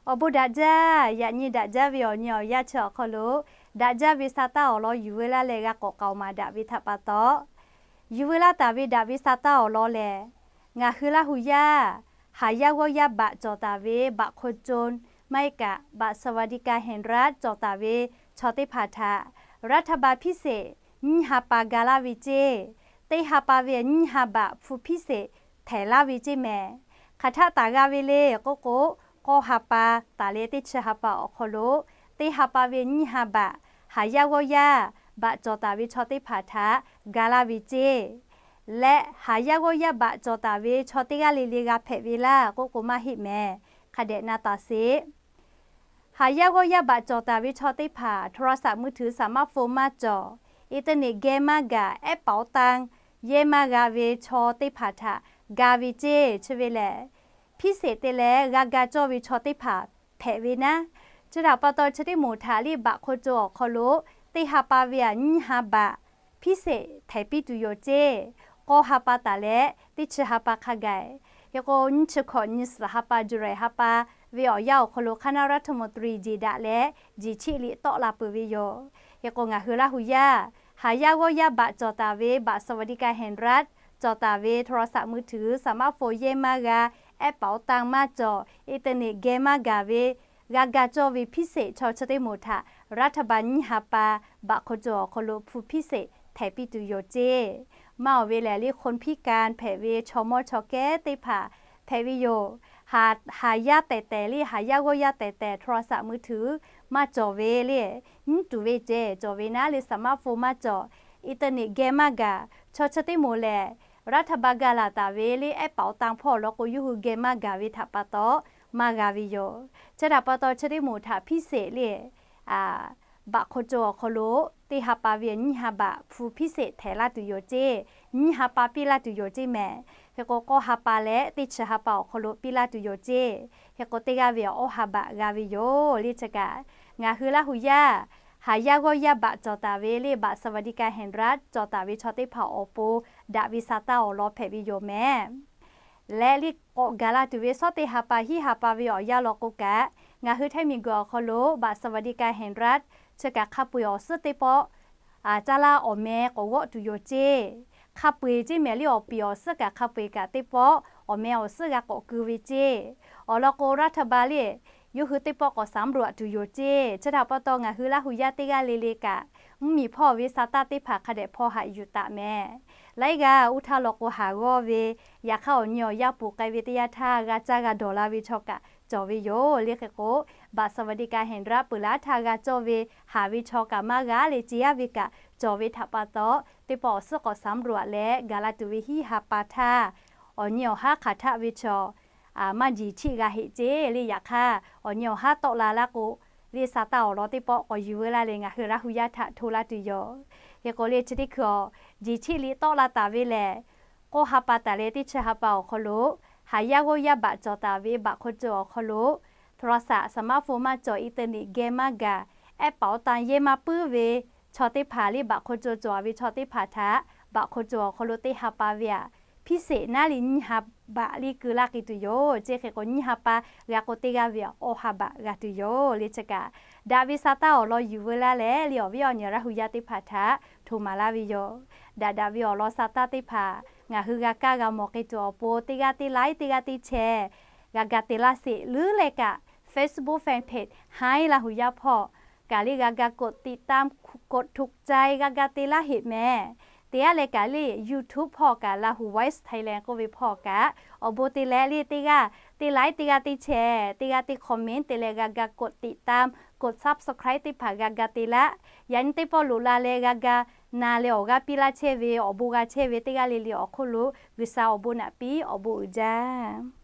Awˬ bon daꞈ jaˇ. Yaꞈ nyi daꞈ jaˇ ve awˬ nyi awˬ yanˇ chi awˬ hk'aw lo, daꞈ jaˇ ve sa taˇ awˬ lawn yuˬ veu laˇ leh g'a k'awꞈ k'aoˍ maˍ daꞈ ve htaꞈ pa taw, yuˬ veu laˇ taˍ ve daꞈ ve sa taˇ awˬ lawn lehˬ, ngaˬ hui Laˇ hu yaˇ haˍ yaˇ g'awˇ yaˇ baꞈ cawˬ taˍ ve baꞈ hk'o co, maˇ heˆ kaꞈ บัตรสวัสดิการแห่งรัฐ cawˬ taˍ ve chaw teˇ hpaˍ htaꞈ รัฐบาลพิเศษ nyiˇ ha pa ga laˇ ve ceˇ, teˇ ha pa ve nyiˇ ha baꞈ hpu พิเศษ htehꞈ laˇ ve ceˇ mehˍ. Hk'aˬ htaˆ taˍ g'a ve le k'oˆ k'o, k'awˇ ha pa taˍ leh teˇ chi ha pa awˬ hk'aw lo, teˇ ha pa ve nyiˇ ha baꞈ haˍ yaˇ g'awˇ yaˇ baꞈ cawˬ taˍ ve chaw teˇ hpaˍ htaꞈ ga laˇ ve ceˇ. Leh haˍ yaˇ g'awˇ yaˇ baꞈ cawˬ taˍ ve chaw teˇ g'aˇ le le g'a hpehꞈ ve laˇ k'oˆ k'o, maˇ heˆ mehˍ. Hk'a dehꞈ na taˍ sheˍ. Haˍ yaˇ g'awˇ yaˇ baꞈ cawˬ taˍ ve chaw teˇ hpaˍ โทรศัพท์มือถือ สมาร์ทโฟน maˇ cawˬ, อินเทอร์เน็ต geh maˇ gaˬ, แอปเป๋าตัง yehˇ maˇ g'a ve chaw teˇ hpaˍ htaꞈ ga ve ceˇ. Chi ve lehˬ, พิเศษ te leh g'a ga cawˇ ve chaw teˇ hpaˍ hpehꞈ ve naˉ. Chi htaꞈ pa taw, chi teˇ moˍ htaꞈ liˇ baꞈ hk'o co awˬ hk'aw lo, teˇ ha pa ve aꞈ nyiˇ ha baꞈ พิเศษ htehꞈ piˇ tuˬ yoˬ ceˇ. K'awˇ ha pa taˍ leh teˇ chi ha pa hk'a gaˬ, hk'e k'o nyiˇ chi hkawꞈ nyi suhˍ ha pa, July ha pa ve awˬ yanˇ awˬ hk'aw lo คณะรัฐมนตรี jeˬ daꞈ leh jeˬ chiˆ liꞈ tawˆ la peuˬ ve yoˬ. Hk'e k'o, ngaˬ hui Laˇ hu yaˇ haˍ yaˇ g'awˇ yaˇ baꞈ cawˬ taˍ ve บัตรสวัสดิการแห่งรัฐ cawˬ taˍ ve โทรศัพท์มือถือ สมาร์ทโฟน yehˇ maˇ g'a, แอปเป๋าตัง maˇ cawˬ, อินเทอร์เน็ต geh maˇ gaˬ ve, g'a ga cawˇ ve พิเศษ chaw chi teˇ moˍ htaꞈ รัฐบาล nyiˇ ha pa baꞈ hk'o co awˬ hk'aw lo hpu พิเศษ htehꞈ piˇ tuˬ yoˬ ceˇ. Maˇ awˬ ve lehˬ, liˇ คนพิการ hpehꞈ ve chaw mawˇ chaw kehˉ teˇ hpaˍ hpehꞈ ve yoˬ. Haˍ yaˇ tehˬ tehˬ le, haˍ yaˇ g'awˇ yaˇ tehˬ tehˬ โทรศัพท์มือถือ maˇ cawˬ ve le, nyiˉ tuˬ ve ceh cawˬ ve naˉ le, สมาร์ทโฟน maˇ cawˬ, อินเทอร์เน็ต geh maˇ gaˬ. Chaw chi teˇ moˍ lehˬ, รัฐบาล ga laˬ taˍ ve le, แอปเป๋าตัง hpawˇ awˬ lawn k'o, yawˇ hui geh maˇ gaˬ ve htaꞈ pa taw, maˇ g'a ve yoˬ. Chi htaꞈ pa taw, chi teˇ moˍ htaꞈ พิเศษ le, baꞈ hk'o co awˬ hk'aw lo teˇ ha pa ve nyiˇ ha baꞈ hpu พิเศษ htehꞈ laˇ tuˬ yoˬ ceˇ. Nyiˇ ha pa piˇ laˇ tuˬ yoˬ ceˇ mehˍ. Hk'e k'o, k'awˇ ha pa leh teˇ chi ha pa awˬ hk'aw lo piˇ laˇ tuˬ yoˬ ceˇ. Hk'e k'o, teˇ g'aˇ ve awˬ awˇ ha baꞈ g'a ve yoˬ le. Chi kaꞈ, ngaˬ hui Laˇ hu yaˇ haˍ yaˇ g'awˇ yaˇ baꞈ cawˬ taˍ ve le, บัตรสวัสดิการแห่งรัฐ cawˬ taˍ ve chaw teˇ hpaˍ awˬ pon daꞈ ve sa taˇ awˬ lawn hpehꞈ ve yoˬ mehˍ. Leh liˇ k'awꞈ gaˬ la tuˬ ve shawˉ teˇ ha pa hiˉ ha pa ve awˬ yanˇ law k'o kaꞈ, ngaˬ hui htaiˇ miˬguiˬ awˬ hk'aw lo บัตรสวัสดิการแห่งรัฐ chi kaꞈ hk'a peu-eˬ awˬ suhˉ teˇ pawˆ caˇ laˇ awˬ meh k'awꞈ g'awˆ tuˬ yoˬ ceˇ. Hk'a peu-eˬ ceˇ mehˍ le, awˬ piˍ awˬ suhˉ kaꞈ hk'a peu-eˬ kaꞈ teˇ pawˆ awˬ meh awˬ suhˉ g'a k'awꞈ keu ve ceˇ. Awˬ lawn k'o, รัฐบาล le, yawˇ hui teˇ pawˆ k'awꞈ สำรวจ tuˬ yoˬ ceˇ. Chi htaꞈ pa taw, ngaˬ hui Laˇ hu yaˇ teˇ g'aˇ le le kaꞈ, mvuhˇmiˬ hpawˇ ve sa taˇ teˇ hpaˍ hk'a dehꞈ hpaw haꞈ yuˬ taˍ mehˍ. Laiˉ g'aˇ uˉ htaˇ law k'o haˍ g'awˇ ve, yaꞈ hk'aˇ awˬ nyi awˬ yanˇ poˬ k'ai ve teˇ yanˇ htaˇ g'a caˇ g'a dawˬ la ve chaw kaꞈ cawˬ ve yoˬ le. Hk'e k'o, บัตรสวัสดิการแห่งรัฐ peuˬ laˇ htaˇ g'a cawˇ ve haˍ ve chaw kaꞈ maˇ g'a le, ce yaˇ ve kaꞈ cawˬ ve htaꞈ pa taw, teˇ pawˆ awˬ suhˉ k'awꞈ สำรวจ leh gaˬ la tuˬ ve hiˉ ha pa htaˇ, awˬ nyi awˬ haˉ hk'aˬ htaˆ ve chaw maˇ jeˬ chiˆ g'a heꞈ ceˇ le. Yaꞈ hk'aˇ, awˬ nyi awˬ haˉ tawˆ la laˇ k'o, le sa taˇ awˬ lawn teˇ pawˆ k'awꞈ yuˬ veu laˇ leh ngaˬ hui Laˇ hu yaˇ htaꞈ hto laˇ tuˬ yoˬ. Hk'e k'o le, chi teˇ hkui awˬ jeˬ chiˆ liꞈ tawˆ la taˍ ve lehˬ, k'awˇ ha pa taˍ leh teˇ chi ha pa awˬ hk'aw lo, haˍ yaˇ g'awˇ yaˇ baꞈ cawˬ taˍ ve baꞈ hk'aw cawˬ awˬ hk'aw lo, โทรศัพท์ สมาร์ทโฟน maˇ cawˬ, อินเทอร์เน็ต geh maˇ gaˬ, แอปเป๋าตัง yehˇ maˇ puiˉ ve chaw teˇ hpaˍ le, baꞈ hk'aw cawˬ cawˬ ve chaw teˇ hpaˍ htaꞈ baꞈ hk'aw cawˬ awˬ hk'aw lo teˇ ha pa ve aꞈ พิเศษ naˉ le nyiˇ ha baꞈ le keu laˇ k'ai tuˬ yoˬ ceˇ. Hk'e k'o, nyiˇ ha pa g'a k'o, teˇ g'aˇ ve aꞈ awˇ ha baꞈ g'a tuˬ yoˬ le. Chi kaꞈ, daꞈ ve sa taˇ awˬ lawn yuˬ veu laˇ leh le, awˬ viˉ awˬ nyi Laˇ hu yaˇ teˇ hpaˍ htaꞈ hto maˍ laˇ ve yoˬ. Daꞈ daꞈ ve awˬ lawn sa taˇ teˇ hpaˍ ngaˬ hui g'a kaˇ g'a mawˬ k'ai tuˬ awˬ pon, teˇ g'aˇ teˇ laiˉ teˇ g'aˇ teˇ chehˇ g'a ga te laˇ sheˍ. Leuˉ leh kaꞈ, Facebook fan page Haiˉ Laˇ hu yaˇ hpawˇ kaꞈ le g'a ga กดติดตาม กดถูกใจ g'a ga te laˇ heꞈ mehˍ. Teˇ g'aˇ leh kaꞈ le, YouTube hpawˇ kaꞈ Lahu Voice Thailand k'oˆ ve hpawˇ kaꞈ, awˬ bon te leh le, teˇ g'aˇ teˇ laiˉ teˇ g'aˇ teˇ chehˇ, teˇ g'aˇ teˇ comment te leh g'a ga กดติดตาม กด subscribe teˇ hpaˍ g'a ga te laˇ. Yaꞈ nyi teˇ pawˆ loꞈ la leh g'a ga na leh awˬ g'aˇ piˇ laˇ chehˇ ve, awˬ bon g'a chehˇ ve teˇ g'aˇ le le awˬ hk'oˆ lo G'uiˬsha awˬ bon naꞈ piˇ, awˬ bon uiˍ jaˇ.